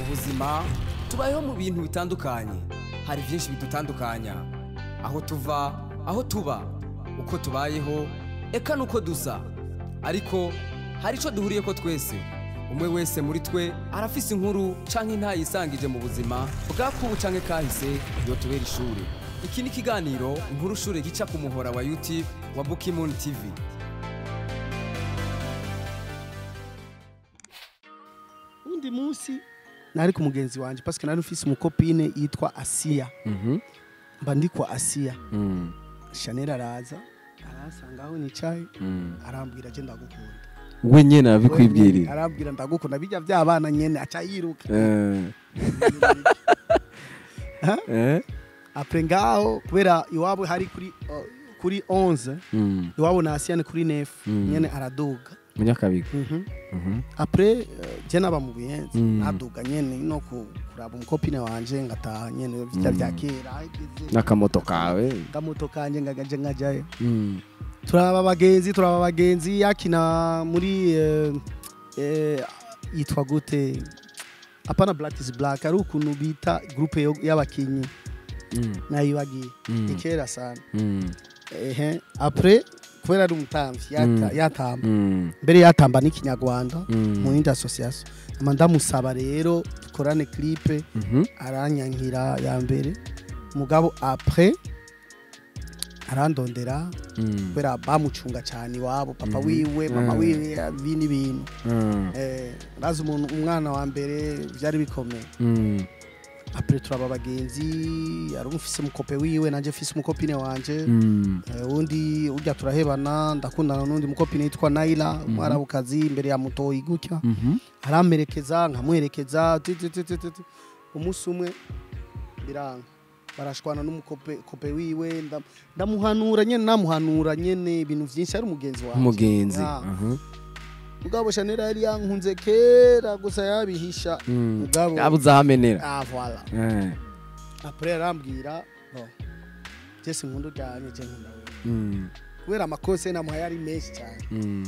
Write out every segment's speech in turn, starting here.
Mu buzima tubayeho mu bintu bitandukanye, hari byinshi bidutandukanya, aho tuva, aho tuba, uko tubayeho, eka nuko dusa. Ariko hari icyo duhuriye ko twese. Umwe wese muri twe arafise inkuru canke intayisangije mu buzima bwakubu canke kahise yotubera ishuri. Iki ni ikiganiro Inkuru Shure, gica ku muhora wa YouTube wa Bukimoon TV. Undi munsi nari ku mugenzi wanje, parce que nari mfise umu copine yitwa Asia. Mba ndi kwa Asia, Chanel araza aransanga aho nicaye, arambwira: "Je ndagukunda." We nyene arabikwibwirira? Arambwira: "Ndagukunda." Bijya by'abana nyene, aca yiruka. Ha? Après ngaho, kubera iwabo hari kuri 11, iwabo na Asia ni kuri 9, nyene araduga. Munyakabiga. Après je naba mu Buyenzi, naduga nyene no kuraba umu copine wanje, ngataha nyene vya vya kera hageze. N'akamoto kawe. Kamoto kanje, ngagaje ngajayo. Turaba abagenzi, turaba abagenzi. Yakina muri yitwa gute? Apana Black is Black, ari ukuntu bita groupe y'abakinyi, nayibagiye. Ni kera sana. Ehe, après kubera ari umutamvyi, yatamba, mbere yatamba n'ikinyarwanda mu yindi association, ama ndamusaba rero dukorane clip. Aranyankira ya mbere, mugabo après arandondera, kubera bamucunga cyane iwabo, papa wiwe, mama wiwe, ibindi bintu. Razi umuntu umwana wa mbere byari bikomeye. Après turaba abagenzi, yari umufise umu copain wiwe, nanje mfise umu copine wanje. Undi urya turahebana, ndakundana n'undi mu copine yitwa Naila, umwarabukazi, imbere ya mutoyi gutya. Aramperekeza, nkamuherekeza, ti, ti, ti, ti, ti, ti. Umunsi umwe biranga, barashwana n'umu copain copain wiwe. Ndamuhanura nyene, namuhanura nyene ibintu vyinshi, ari umugenzi wanje. Umugenzi. Ah. Mugabo Chanel yari yankunze kera, gusa yabihisha. Mugabo Yabuze ahamenera. Ah, voilà. Après arambwira: "Bon, je sinkunda uryanye, je nkunda wewe." Kubera amakosa namuhaye ari menshi cyane,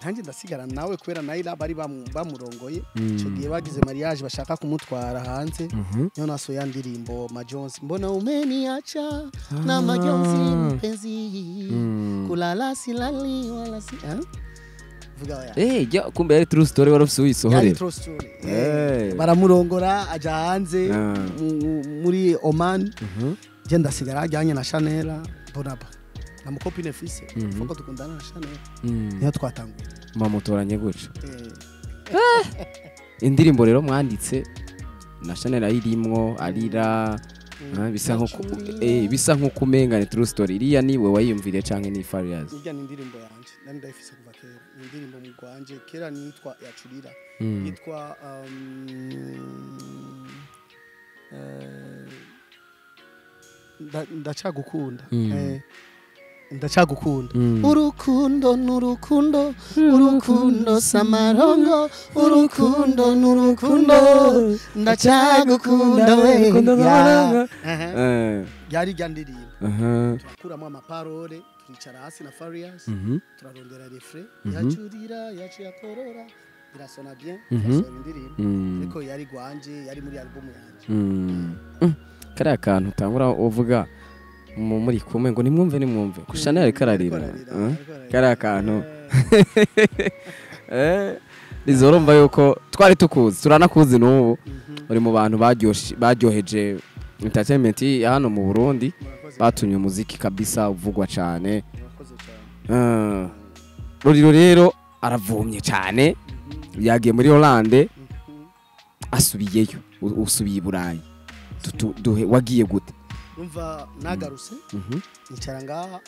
nanjye ndasigara nawe, kubera Naila bari bamurongoye icyo gihe, bagize mariage, bashaka kumutwara hanze. Niyo nasohoye ya ndirimbo Majonzi: "Mbona umeniacha na majonzi mpenzi, kulala silali wala si." Eh? Vuga oya. Jya kumbe yari true story, wari ufise Yari uyisohorera. true story. Baramurongora aja hanze, muri Oman. Je ndasigara ajyanye na Chanel, mbona ba na mu copine fise, foko dukundana na Chanel. Niyo twatanguye. Mamutoranye gutyo. Indirimbo rero mwanditse na Chanel ayirimwo arira, bisa nko bisa nko kumenga ni true story. Iriya ni we wayiyumviriye canke ni Farious? Irya ni indirimbo yanje, nari ndayifise kuva kera. Ni indirimbo mu rwanje kera, nitwa Yacurira, yitwa Ndacagukunda. Ndacagukunda. Urukundo n'urukundo, urukundo samarongo, urukundo n'urukundo, ndacagukunda we. Urukundo Ya. samarongo. Aha. Yari rya ndirimbo, turakuramo ama paroles, turicara hasi na Farious, turarondera refrain: "Yacurira yacu yakorora", birasona bien. Turasohora indirimbo, ariko yari gwanje, yari muri album yanje. Kariya kantu utangura uvuga muri kumwe ngo nimwumve, nimwumve ko Chanel ariko ararira. Ariko ararira, ariko ararira. Kariya kantu nizorumva yuko twari tukuzi, turanakuzi n'ubu. Uri mu bantu baryoheje entertainment ya hano mu Burundi, Murakoze. batumye umuziki kabisa uvugwa cyane. Murakoze cyane. Ruriro rero aravumye cyane, yagiye muri Hollande, asubiyeyo. Usubiye i Burayi. Duhe wagiye gute? Umva, nagarutse, nicara ngaha,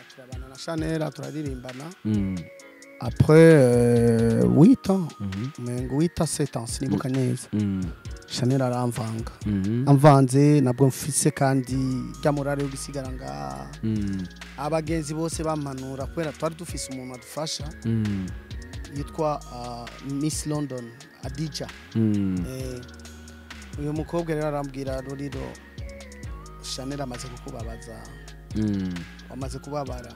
turabana na Chanel, turaririmbana. Après 8 ans, umengo 8 à 7 ans, sinibuka neza, Chanel aramvanga. Amvanze, nabwo mfise kandi rya morale yo gusigara ngaha. Abagenzi bose bampanura, kubera twari dufise umuntu adufasha yitwa Miss London Adija. Uyu mukobwa rero arambwira: "Ruriro, Chanel amaze kukubabaza, wamaze kubabara,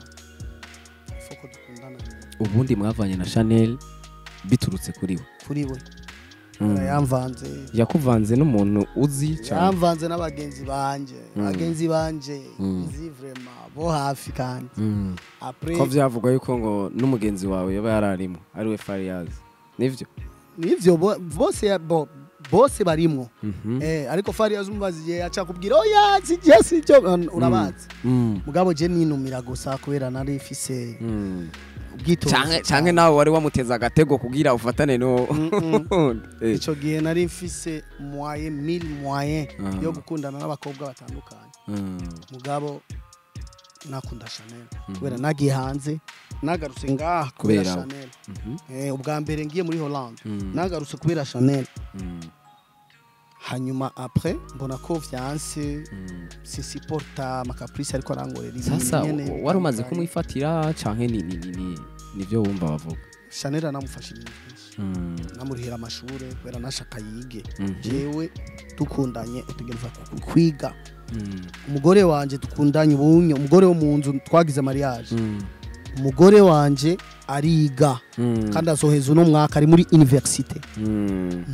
foko dukundana." Ubundi mwavanye na Chanel biturutse kuri we? Kuri we. Yamvanze. Yakuvanze n'umuntu uzi cyane? Yamvanze n'abagenzi banje, bagenzi banje nzi vraiment bo hafi kandi. Après Ko vyavugwa yuko ngo n'umugenzi wawe yaba yararimo, ari we Fariaz, nivyo? Nivyo, bose bose barimwo. Ariko Fariaz umubaziye aca kubwira oya, sije sijyo, urabazi. Mugabo je ninumira gusa kubera nari ifise ubwitonzi. Canke nawe wari wamuteza agatego kugira ufatane no Ico gihe nari mfise moyen, mille moyen yo gukundana n'abakobwa batandukanye. Mugabo nakunda Chanel kubera nagiye hanze, nagarutse ngaha kubera Kubera. Chanel. Ubwa mbere ngiye muri Hollande, nagarutse kubera Chanel. Hanyuma après mbona ko vyanse, sinsupporta ama caprices ariko arangorera ibintu Sasa nyene wari umaze bitandukanye. kumwifatira canke ni nivyo wumva bavuga? Chanel anamufasha ibintu byinshi, namurihira amashure kubera nashaka yige. Jewe dukundanye utegereza kwiga. Umugore wanje dukundanye ubunye, umugore wo mu nzu twagize mariage, umugore wanje ariga kandi azoheza uno mwaka, ari muri université.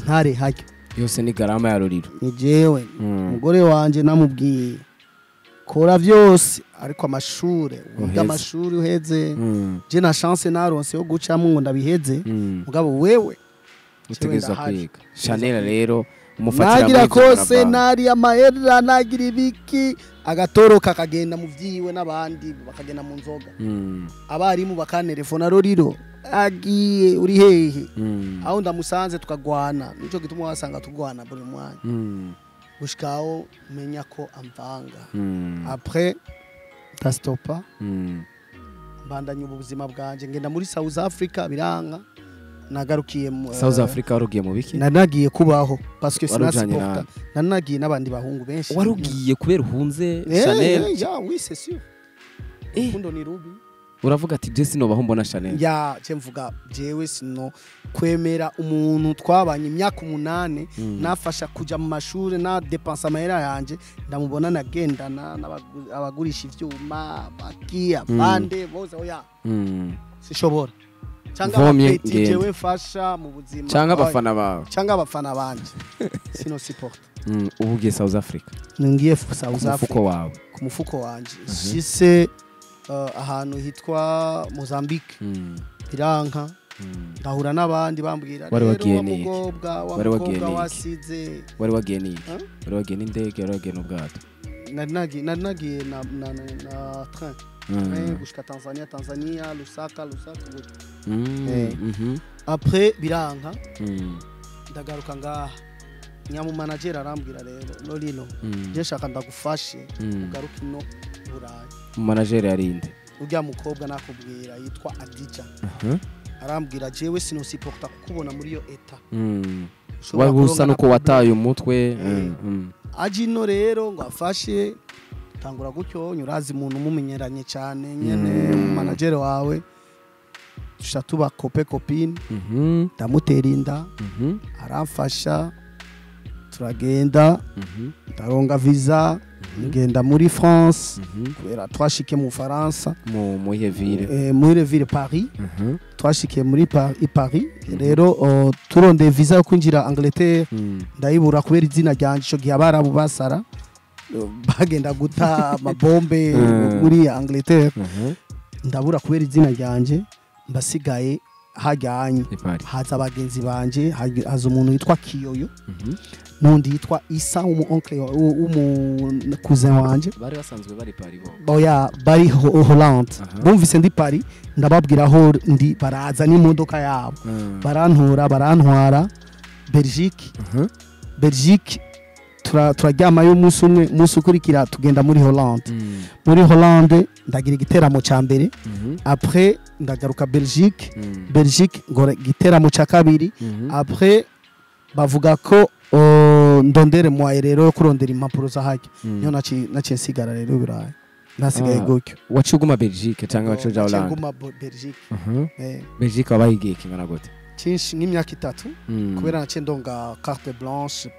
Ntare hajya. Yose ni garama ya Roriro. Ni jewe. Umugore wanje namubwiye kora vyose ariko amashure wiga, Uheze. amashuri uheze. Je na chance naronse yo gucamo ngo ndabiheze. Mugabo wewe Utegerezwa ndahari. kwiga. Chanel rero umufatira nagira muri ivyo kose muravana. nari amahera, nagira ibiki, agatoroka akagenda mu vyiwe n'abandi bakagenda mu nzoga. Abarimu bakantelefona: "Roriro agiye, uri hehe?" Aho ndamusanze tukagwana, nico gituma wasanga tugwana buri mwanya gushikaho menya ko amvanga. Après ndastopa, mbandanya ubuzima bwanje, ngenda muri South Africa biranka, nagarukiye mu South Africa warugiye mu biki? Nari nagiye kubaho parce que Wari ujanye sinasupporta. nande? Nari nagiye n'abandi bahungu benshi. Wari ugiye kubera uhunze Chanel? Ya, oui, c'est sûr. Urukundo ni rubi. Uravuga ati je sinobaho mbona Chanel. Ya, je mvuga jewe sino kwemera umuntu twabanye imyaka 8, nafasha kuja mu mashuri, na dépensa amahera yanje, ndamubona nagendana abagurisha ivyuma baki abande bose, oya, sishobora. Cyangwa Vomye abapeti ngende. jewe mfasha mu buzima. Canke Oya. abafana bawe. Cyangwa abafana banje, sino supporte. Ubu ugiye South Africa? Ngiye South Ku Africa. mufuko wawe? Ku mufuko wanje. Shise ahantu hitwa Mozambique, biranka. Ndahura n'abandi bambwira Wari rero wagiye wa n'iki? mukobwa wa Wari wagiye mukobwa n'iki? wasize. Wari wagiye n'iki? Huh? Wari wagiye n'indege, wari wagiye n'ubwato? Nari nagiye na train. Train gushika Tanzania, Tanzania Lusaka, Lusaka gutyo. Après biranka, ndagaruka ngaha, nyamu manager arambwira: "Rero Lolilo, je shaka ndagufashe ugaruke ino Burayi." Manager yarinde? Urya mukobwa nakubwira yitwa Adija. Arambwira: "Jewe sinosupporta kukubona muri iyo état." Ushobora Wari usa kuronka nuko na wataye umutwe. Aje ino rero ngo afashe, tangura gutyo, urazi umuntu umumenyeranye cyane nyene, manager wawe, tusha tuba copain copine. Ndamutera inda. Aramfasha, turagenda, ndaronga visa, ngenda muri France. Kubera twashikiye mu Faransa. Mu muhe ville? Muri ville Paris. Twashikiye muri Paris rero, turondeye visa yo kwinjira Angleterre, ndayibura kubera izina ryanje. Ico gihe abarabu basara, bagenda guta amabombe muri Angleterre. Ndabura kubera izina ryanje, mbasigaye hajyanye. I Paris. Haza abagenzi banje, haza umuntu yitwa Kiyoyo n'undi yitwa Isa w'umu oncle w'umu cousin wanje. Bari basanzwe bari Paris bo? Oya, bari Hollande. Bumvise ndi Paris, ndababwira aho ndi, baraza n'imodoka yabo, barantora, barantwara Belgique. Belgique turaryamayo umunsi umwe, umunsi ukurikira tugenda muri Hollande. Muri Hollande ndagira igiteramo ca mbere. Après ndagaruka Belgique. Belgique ngora igiteramo ca kabiri. Après bavuga ko ndondere mwaye rero yo kurondera impapuro zahajya. Niyo naciye nsigara rero i Burayi, nasigaye gutyo. Waciye uguma Belgique cyangwa waciye uja Naciye Hollande? nguma Belgique. Belgique wabaye igihe kingana gute? Cyinshi, nk'imyaka 3. Kubera naciye ndonga carte blanche,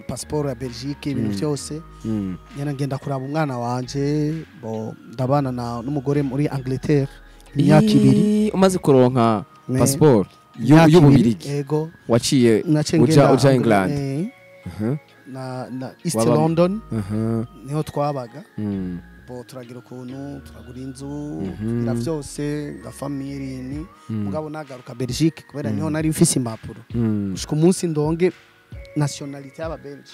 passeport ya Belgique, ibintu byose. Nyene ngenda kuraba umwana wanje, bo ndabana na n'umugore muri Angleterre imyaka 2. Umaze kuronka passeport? Y'Ububirigi. Yego. Waciye uja England. Na East London. Niho twabaga. Bo turagira ukuntu turagura inzu tugira vyose nga family ni mugabo nagaruka Belgique kubera niho nari mfise impapuro. Gushika umunsi ndonge nationalité y'aba Belge.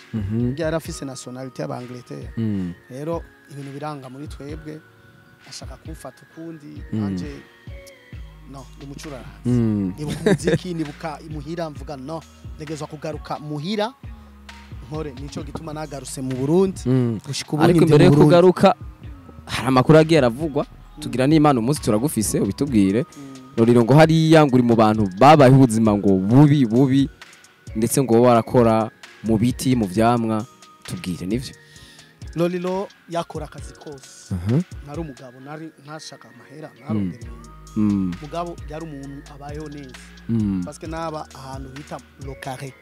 Yari afise nationalité y'aba Angleterre. Rero ibintu biranga muri twebwe ashaka kumfata ukundi nanje no ndumucuraranze. Nibuka umuziki nibuka imuhira mvuga no ntegezwa kugaruka muhira nkore nico gituma nagaruse mu Burundi gushika ubu. Ariko imbere yo kugaruka hari amakuru agiye aravugwa tugira n'Imana umunsi turagufise ubitubwire. Lolilo ngo hariya ngo uri mu bantu babaye ubuzima ngo bubi bubi ndetse ngo warakora mu biti mu vyamwa, tubwire nivyo? Lolilo yakora akazi kose. Nari umugabo nari ntashaka amahera narondera ibintu. Mugabo yari umuntu abayeho neza. Parce que naba ahantu bita Le Carré.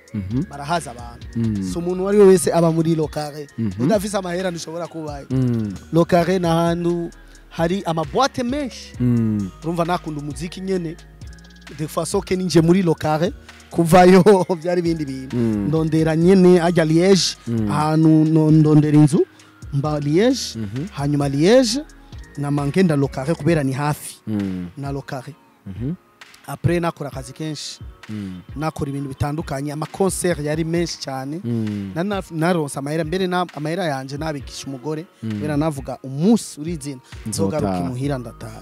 Barahaza abantu. So umuntu wari wese aba muri Le Carré. Udafise amahera ntushobora kubayo. Le Carré na hantu hari amaboîte menshi. Urumva nakunda umuziki nyene de façon que ninje muri Le Carré kuvayo byari bindi bintu. Ndondera nyene ajya Liège ahantu ndondera inzu mba Liège hanyuma Liège na mangenda Le Carré kubera ni hafi na Le Carré. Après nakora akazi kenshi nakora ibintu bitandukanye ama concert yari menshi cyane. Naronse amahera mbere amahera yanje nabikisha umugore kubera navuga umunsi urizina nzogaruka imuhira ndataha.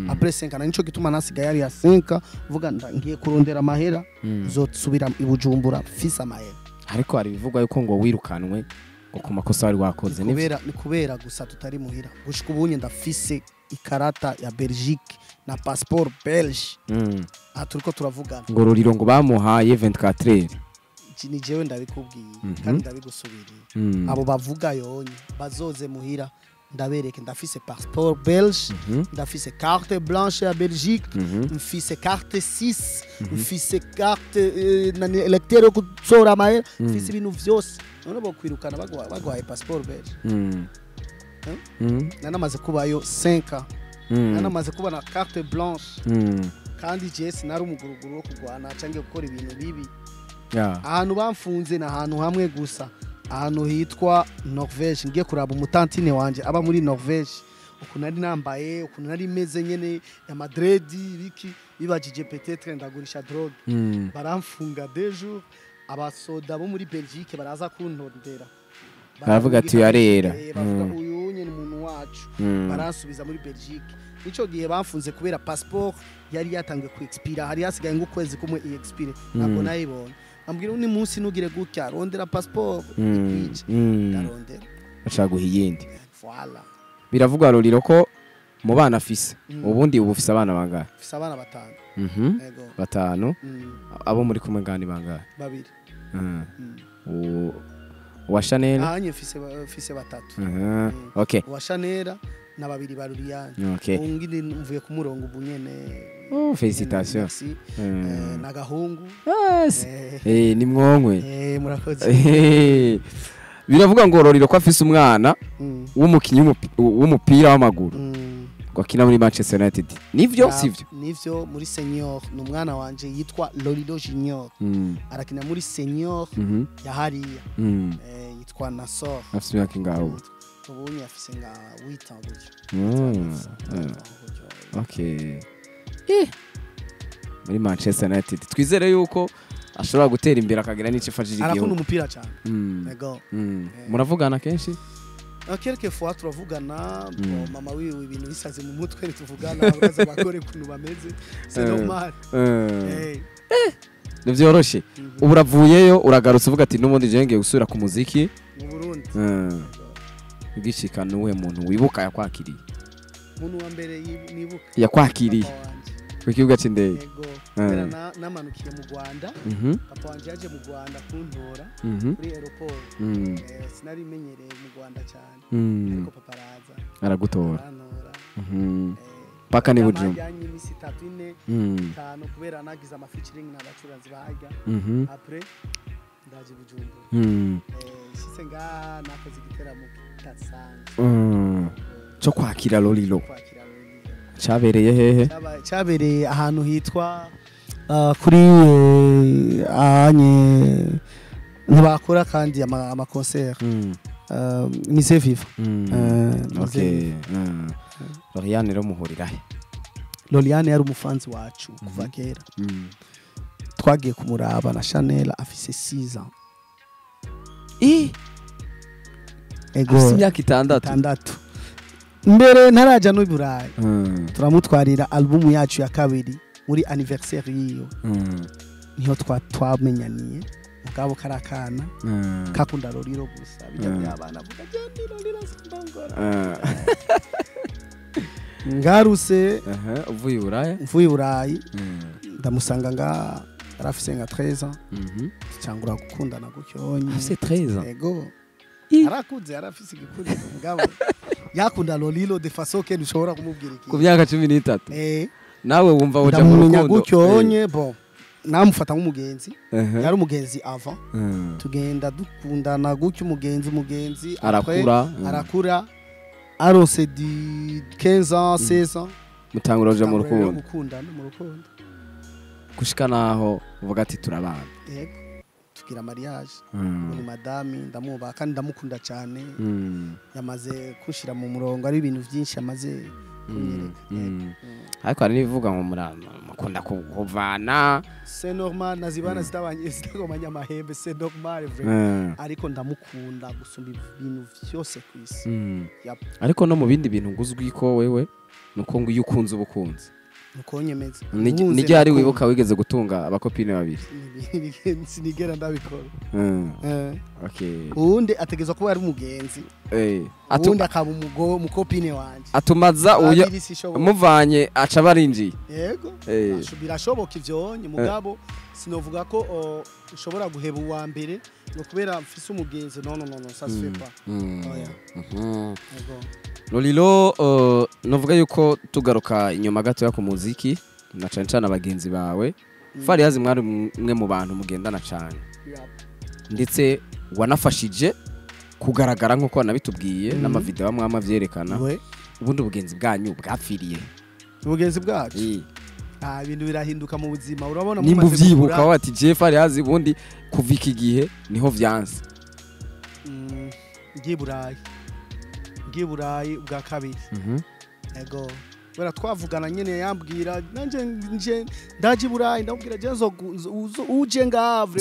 Après 5 ans nico gituma nasigaye yari ya 5 vuga ngiye kurondera amahera nzosubira i Bujumbura fisa amahera. Ariko hari bivugwa yuko ngo wirukanwe ngo ku makosa wari wakoze. Ni kubera gusa tutari muhira. Gushika ubunye ndafise ikarata ya Belgique na passeport belge. Aha turiko turavugana. Ngo Lolilo ngo bamuhaye 24 heures. Ni jewe ndabikubwiye kandi ndabigusubiriye. Abo bavuga yonye bazoze muhira ndabereke ndafise passeport belge, ndafise carte blanche ya Belgique, mfise carte 6, mfise carte na électeur yo gutora amahera, mfise ibintu vyose. None bo kwirukana bagwaye passeport belge. Nanamaze kubayo 5 ans. Nanamaze kuba na carte blanche. Kandi je sinari umuguruguru wo kugwana canke gukora ibintu bibi. Ahantu bamfunze na ahantu hamwe gusa, ahantu hitwa Norvège. Ngiye kuraba umutantine wanje aba muri Norvège. Ukuntu nari nambaye, ukuntu nari meze nyene ya Madrid biki bibajije peut-être ndagurisha drogue. Baramfunga deux jours. Abasoda bo muri Belgique baraza kuntondera. Baravuga ati yarera. Bavuga uyu nyene umuntu wacu. Baransubiza muri Belgique. Nico gihe bamfunze kubera passeport yari yatangiye ku expire, hari hasigaye ngo ukwezi kumwe i expire. Ntabwo nayibonye. Ambwira undi munsi nugire gutya rondera passeport ikwice. Ndarondera. Ashaka guha iyindi. Voilà. Biravugwa Lolilo ko mu bana afise ubundi ubu ufise abana bangahe? Mfise abana batanu. Yego. Batanu. Abo muri kumwe ngani bangahe? Babiri. Uwa Chanel? Ahanye mfise batatu. Okay. Uwa Chanel na babiri ba Liliane. Okay. Ungindi mvuye ku murongo ubu nyene. Oh, félicitations. Merci. Nagahungu. Yes. Ni mwonkwe. Murakoze. Biravuga ngo Lolilo ko afise umwana w'umukinyi w'umupira w'amaguru. Ngo akina muri Manchester United. Nivyo sivyo? Nivyo, muri senior ni umwana wanje yitwa Lolilo Junior. Arakina muri senior ya hariya. Yitwa Nasor. Afise imyaka ingahe ubu? Ubunye afise nka 8 ans gutyo. Okay. Muri Manchester United. Twizere yuko ashobora gutera imbere akagira n'ico ifashije Arakunda igihugu. umupira cyane. Yego. Muravugana kenshi? Quelque fois turavugana. Bon, mama wiwe ibintu bisaze mu mutwe ntituvugana, uraza abagore ukuntu bameze, c'est normal. Ntivyoroshe. Ubu uravuyeyo uragarutse uvuga ati n'ubundi je ngiye gusubira ku muziki. Mu Burundi. Ugishika nuwe muntu wibuka yakwakiriye? Umuntu wa mbere nibuka Yakwakiriye papa wanje. ku kibuga c'indege. Yego, kubera namanukiye mu Rwanda. Papa wanje yaje mu Rwanda kuntora kuri aéroport. Sinari menyereye mu Rwanda cyane, ariko papa araza Aragutora. arantora. Paka ni Bujumbura. Yajyanye iminsi 3, 4, 5 kubera nagize ama featuring n'abacuranzi bahajya. Après ndaje Bujumbura. Shitse ngaha nakoze igiteramo kidasanzwe. Cyo kwakira Lolilo. Kwakira Lolilo. Cabereye hehe? Cyabereye ahantu hitwa Kuri anye ntibakora kandi ama concert. Musée Viva. Okay. Loriane rero muhurira he? Loriane yari umufanzi wacu kuva kera. Twagiye kumuraba na Chanel afise 6 ans. Ego. Afise imyaka 6. Mbere ntaraja no Burayi. Turamutwarira album yacu ya kabiri muri anniversaire yiyo. Niho twamenyaniye. Mugabo karakana kakunda Lolilo gusa bijya byabana avuga je Lolilo sindongora. Ngaruse uvuye Burayi. Mvuye Burayi. Ndamusanga nga arafise nka 13 ans. Cyangura gukundana gucyonye. Afise 13 ans. Ego. Arakuze arafise igikundiro mugabo yakunda Lolilo de façon que ntushobora kumubwira iki. Ku myaka 13. Nawe wumva woja mu rukundo. Gucyonye bon. Namufata nk'umugenzi. Yari umugenzi avant. Tugenda dukundana gutyo umugenzi arakura. Aronse di 15 ans, 16 ans. Mutangura uja mu rukundo. Gukundana mu rukundo. Gushika naho uvuga ati turabana. Yego. Tugira mariage. Ni madame ndamuba kandi ndamukunda cyane. Yamaze kushira mu murongo ari ibintu byinshi yamaze kunyereka. Ariko hari nivuga ngo mukunda kuvana. C'est normal nazibana zitabanye zitagomanya amahembe, c'est normal vraiment. Ariko ndamukunda gusumba ibintu byose kwisi. Ariko no mu bindi bintu nguzwi ko wewe nuko ngo iyo ukunze ubukunzi. Nuko nyemeza. Nijye ari wibuka wigeze gutunga abakopine babiri. Sinigera ndabikora. Okay. Uwundi ategezwa kuba ari umugenzi. Uwundi akaba umukopine wanje. Atumaza uyo muvanye aca barinjiye. Yego. Birashoboka ivyonye mugabo sinovuga ko ushobora guheba uwa mbere ngo kubera mfise umugenzi. Non non non, ça se fait pas. Oya. Yego. Lolilo novuga yuko tugaruka inyuma gato ya ku muziki na cane cane abagenzi bawe. Fariyazi mwari mwe mu bantu mugendana cane. Ndetse wanafashije kugaragara nkuko wanabitubwiye n'amavideo amwe amwe avyerekana. Ubundi ubugenzi bwanyu bwapfiriye. Ubugenzi bwacu? Ibintu birahinduka mu buzima urabona mu muvyibuka wati je Fariyazi ubundi kuva iki gihe niho vyanse. Ngiye Burayi. Ngiye Burayi ubwa kabiri. Ego. Bera twavugana nyene yambwira nanje nje ndaje Burayi ndamubwira je uje ngavre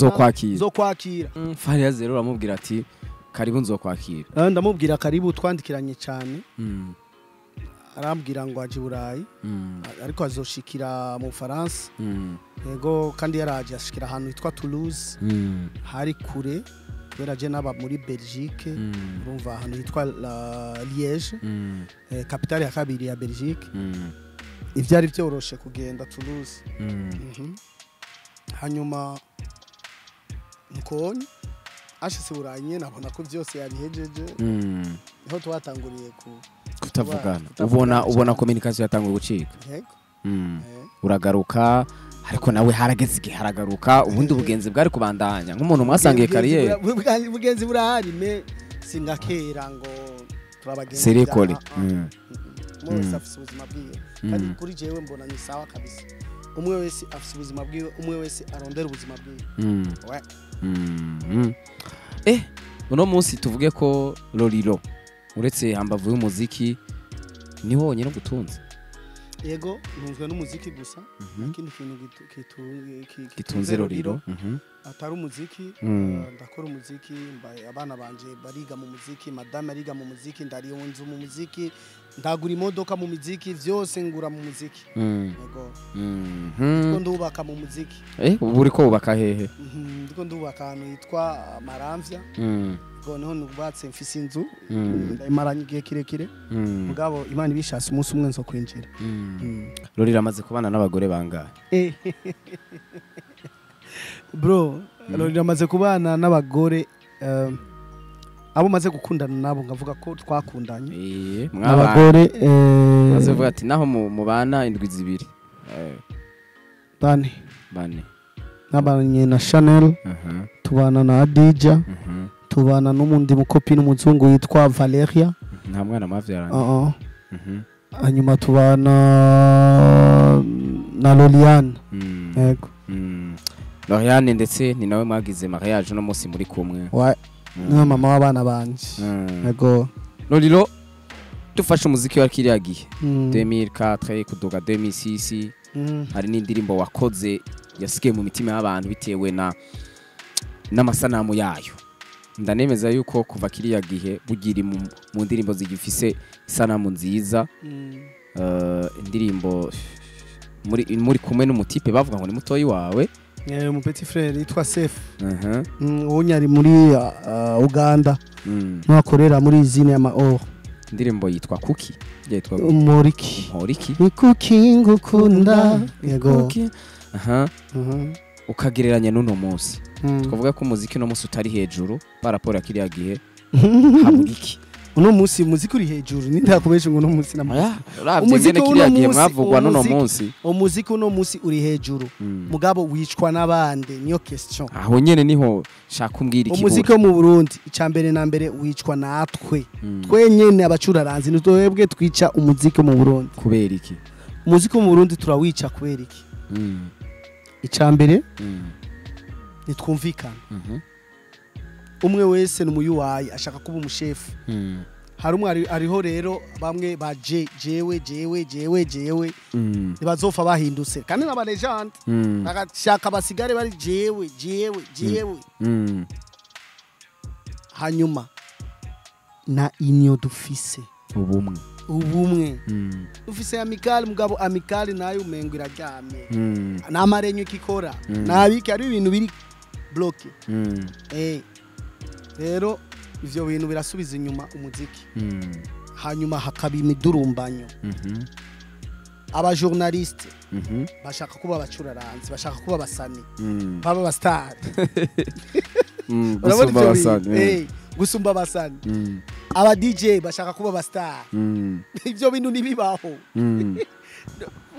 nzokwakira. Fariyazi rero aramubwira ati karibu nzokwakira. Ndamubwira karibu twandikiranye cyane. Arambwira ngo aje Burayi. Ariko azoshikira mu Faransa. Ego kandi yaraje ashikira ahantu hitwa Toulouse. Hari kure. Kubera je naba muri Belgique. Urumva ahantu hitwa Liège. Capitale ya kabiri ya Belgique. Ivyari byoroshe kugenda Toulouse. Hanyuma nukonye ashitse Burayi nyene abona ko byose yabihejeje. Niho twatanguriye ku kutavugana. Ubona communication yatanguye gucika. Yego. Uragaruka ariko nawe harageze igihe haragaruka ubundi ubugenzi bwari kubandanya nk'umuntu mwasangiye kariyeri. Ubugenzi burahari me singakera ngo turabagenzi. Serekole. Umwe wese afise ubuzima bwiwe kandi kuri jewe mbona ni sawa kabisa. Umwe wese afise ubuzima bwiwe, umwe wese arondera ubuzima bwiwe. Uno munsi tuvuge ko Lolilo uretse hambavu y'umuziki ni wonyine ugutunze. Yego, ntunzwe n'umuziki gusa. Ikindi kintu gitunze Lolilo atari umuziki. Ndakora umuziki, abana banje bariga mu muziki, madame ariga mu muziki, ndariyo nzu mu muziki, ndagura imodoka mu muziki, vyose ngura mu muziki. Yego. Ndiko ndubaka mu muziki. Ubu uriko wubaka hehe? Ndiko ndubaka ahantu hitwa Maramvya. Yego, niho nubatse mfise inzu ndayimaranye igihe kirekire. Mugabo Imana ibishatse umunsi umwe nzo kwinjira. Lolilo amaze kubana n'abagore bangahe? Bro, Lolilo amaze kubana n'abagore abo maze gukundana nabo ngavuga ko twakundanye. Abagore maze vuga ati naho mubana indwi zibiri. Bane. Bane. Nabanye na Chanel. Tubana na Adija. Tubana n'umundi mukopi n'umuzungu yitwa Valeria. Nta mwana mavyaranye. Hanyuma tubana na Loliane. Yego. Loriane ndetse ni nawe mwagize mariage no munsi muri kumwe. Wa niwe mama w'abana banje. Yego. Lolilo, dufashe umuziki wa kiriya gihe 2004 kuduga 2006, hari n'indirimbo wakoze yasigaye mu mitima y'abantu bitewe na n'amasanamu yayo. Ndanemeza yuko kuva kiriya gihe bugiri mu ndirimbo zigifise isanamu nziza. Indirimbo muri kumwe n'umutipe bavuga ngo ni mutoyi wawe. Mu petit frère yitwa Sef. Uwo nyari muri Uganda. Nwakorera muri izine ya Maor. Indirimbo yitwa Kuki. Yitwa Moriki. Moriki. Ni kuki ngukunda. Yego. Ukagereranya n'uno munsi. Twavuga ko umuziki no munsi utari hejuru par rapport a kiriya gihe. Haburiki. Uno munsi umuziki uri hejuru nindakubesha ngo uno munsi na umuziki kiriya gihe mwavugwa n'uno munsi. Umuziki uno munsi uri hejuru. Mugabo wicwa n'abande niyo question. Aho nyene niho shaka umbwira ikibura. Umuziki wo mu Burundi icambere na mbere wicwa natwe. Twenyene abacuraranzi nitwebwe twica umuziki mu Burundi. Kubera iki? Umuziki wo mu Burundi turawica kubera iki? Icambere nitwumvikana. Umwe wese n'umuyuwayi ashaka kuba umushefu. Hari umwe ariho rero bamwe ba jewe jewe jewe jewe nibazofa bahindutse kandi n'aba legend bagashaka basigare bari jewe jewe jewe. Hanyuma na inyo dufise ubumwe dufise amical, mugabo amical nayo umengo iraryamye namarenyo kikora nabiki ari ibintu biri bloqué. Rero ivyo bintu birasubiza inyuma umuziki. Hanyuma hakaba imidurumbanyo. Aba journaliste bashaka kuba abacuraranzi, bashaka kuba abasani, baba aba star. Gusumba abasani. Gusumba abasani. Aba DJ bashaka kuba aba star. Ivyo bintu nibibaho.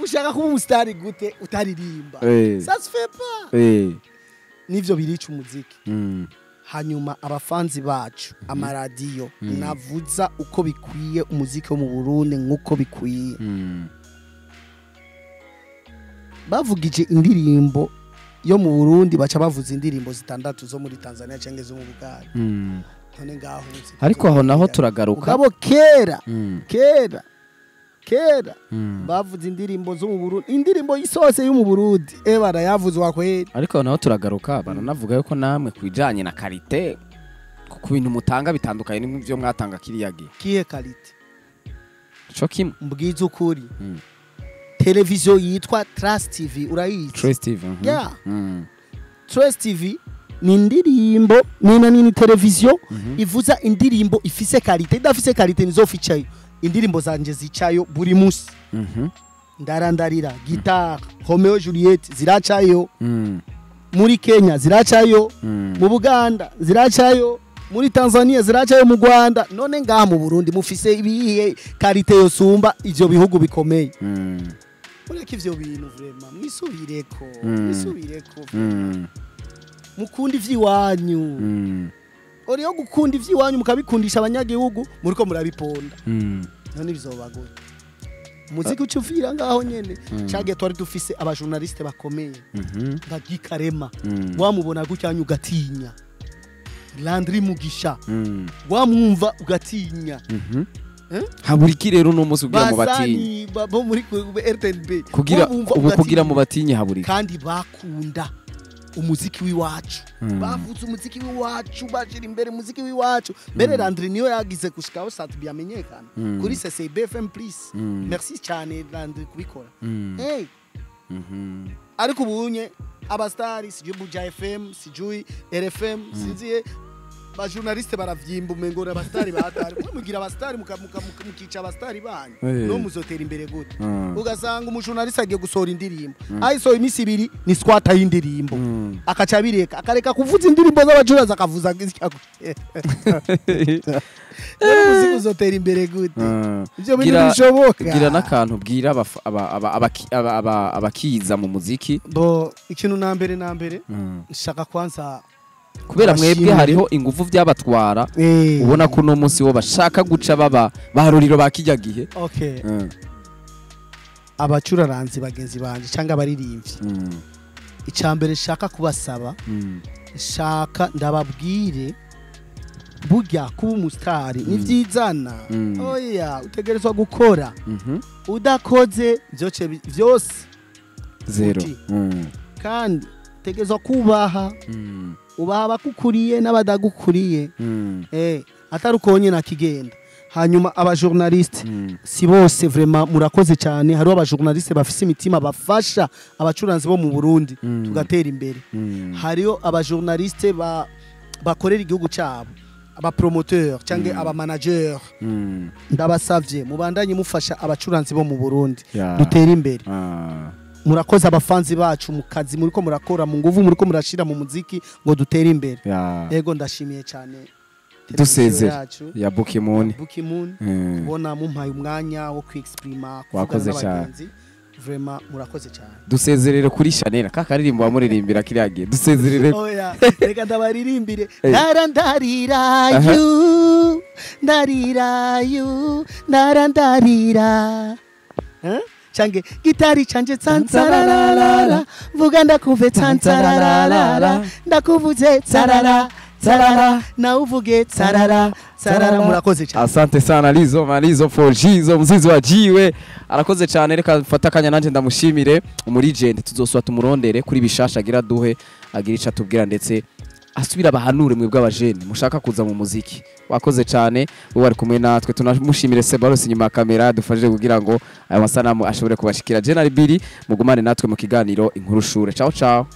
Ushaka kuba umustar gute utaririmba? Ça se fait pas. Nivyo birica umuziki. Hanyuma abafanzi bacu amaradiyo navuza uko bikwiye umuziki wo mu Burundi nkuko bikwiye. Bavugije indirimbo yo mu Burundi baca bavuza indirimbo zitandatu zo muri Tanzania cyangwa zo mu Buganda. None ngaho ariko aho naho turagaruka. Mugabo kera kera kera bavuze indirimbo zo mu Burundi, indirimbo isose yo mu Burundi barayavuzwa kweri. Ariko naho turagaruka baranavuga yuko namwe kwijanye na karite kuko ibintu mutanga bitandukanye n'ibyo mwatanga kiriya gihe. Kihe karite? Cyo kimwe mbwiza ukuri. Televiziyo yitwa Trust TV urayizi? Trust TV. Yeah. Trust TV ni indirimbo ni televiziyo ivuza indirimbo ifise karite, idafise karite nizoficayo. Indirimbo zanje zicayo buri munsi. Ndarandarira, guitare, Romeo Juliet ziracayo. Muri Kenya ziracayo, mu Buganda ziracayo, muri Tanzania ziracayo, mu Rwanda. None ngaha mu Burundi mufise ibihe karite yosumba ivyo bihugu bikomeye. Mureke ivyo bintu vraiment mwisubireko, mwisubireko. Mukunda ivyiwanyu. Oriyo gukunda ivyiwanyu mukabikundisha abanyagihugu muriko murabiponda. None bizobagora. Muziki ucufira ngaho nyene. Cyagiye twari dufise aba journaliste bakomeye. Nka Gikarema. Wamubona gucyanya ugatinya. Landry Mugisha. Wamwumva ugatinya. Haburiki rero no munsi kugira mu batinye. Bo muri RTNB. Kugira ubu kugira mu batinye haburiki. Kandi bakunda umuziki w'iwacu. Bavuze umuziki w'iwacu, bashira imbere umuziki w'iwacu. Mbere Landry niyo yagize gushikaho sat byamenyekana kuri CCB FM please. Merci cyane Landry kubikora. Hey. Ariko ubunye abastari sijui Buja FM, sijui RFM, sinziye ba journaliste baravyimba umengo abastari batari. Mugira abastari mukica abastari banyu. No muzotera imbere gute? Ugasanga umu journaliste agiye gusohora indirimbo. Ayisohoye imisi ibiri ni squat y'indirimbo. Akaca bireka, akareka kuvuza indirimbo z'abacuruzi akavuza ngizya. Rero muzotera imbere gute? Ivyo bintu bishoboka. Gira nakantu bwira abakiza mu muziki. Bo ikintu nambere nshaka kwanza kubera mwebwe hariho ingufu byabatwara ubona ko no munsi wo bashaka guca baba baharuriro bakijya gihe. Okay. Abacuraranzi bagenzi banje cyangwa abaririmbyi Icambere nshaka kubasaba, shaka ndababwire, burya kuba umusitari ni vyizana. Oya, utegerezwa gukora. Udakoze vyoce vyose zero. Uti. Kandi utegerezwa kubaha, ubaha abakukuriye n'abadagukuriye. Atari uko nyine akigenda. Hanyuma abajournaliste, si bose, vraiment murakoze cyane. Hariho abajournaliste bafise imitima, bafasha abacuranzi bo mu Burundi tugatera imbere. Hariho abajournaliste bakorera igihugu cyabo, abapromoteur cyangwa abamanager. Ndabasavye mubandanye mufasha abacuranzi bo mu Burundi, dutere imbere. Murakoze abafanzi bacu mu kazi muriko murakora, mu nguvu muriko murashira mu muziki ngo dutere imbere. Yego, ndashimiye cyane Dusezere. televiziyo yacu Ya Bukimuni. Bukimuni, kubona mumpaye umwanya wo kwexprima, kuvugana Wakoze cyane. n'abagenzi. Vraiment murakoze cyane. Dusezerere kuri Chanel, ka karirimbo wamuririmbira kiriya gihe, dusezerere. Oya, reka ndabaririmbire. Ndara ndarira yu, ndarira yu, ndara ndarira. Eh? Change gitari chanje tsantsararara, vuga ndakumve tsantsararara, ndakuvuze tsarara tsarara, nawe uvuge tsarara tsarara. Murakoze cyane. Asante sana Lizo Malizo for Jizo, mzizi wa jiwe, arakoze cyane. Reka mfate akanya nanje ndamushimire umulegend, tuzosubira tumurondere kuri bishasha agira duhe, agira ico atubwira, ndetse asubira abahanure mwebwe abajene mushaka kuza mu muziki. Wakoze cyane wowe wari kumwe natwe. Tunamushimire Sebaros inyuma ya kamera dufashije kugira ngo aya masanamu ashobore kubashikira. General Billy, mugumane natwe mu kiganiro Inkuru Shure. Ciao ciao.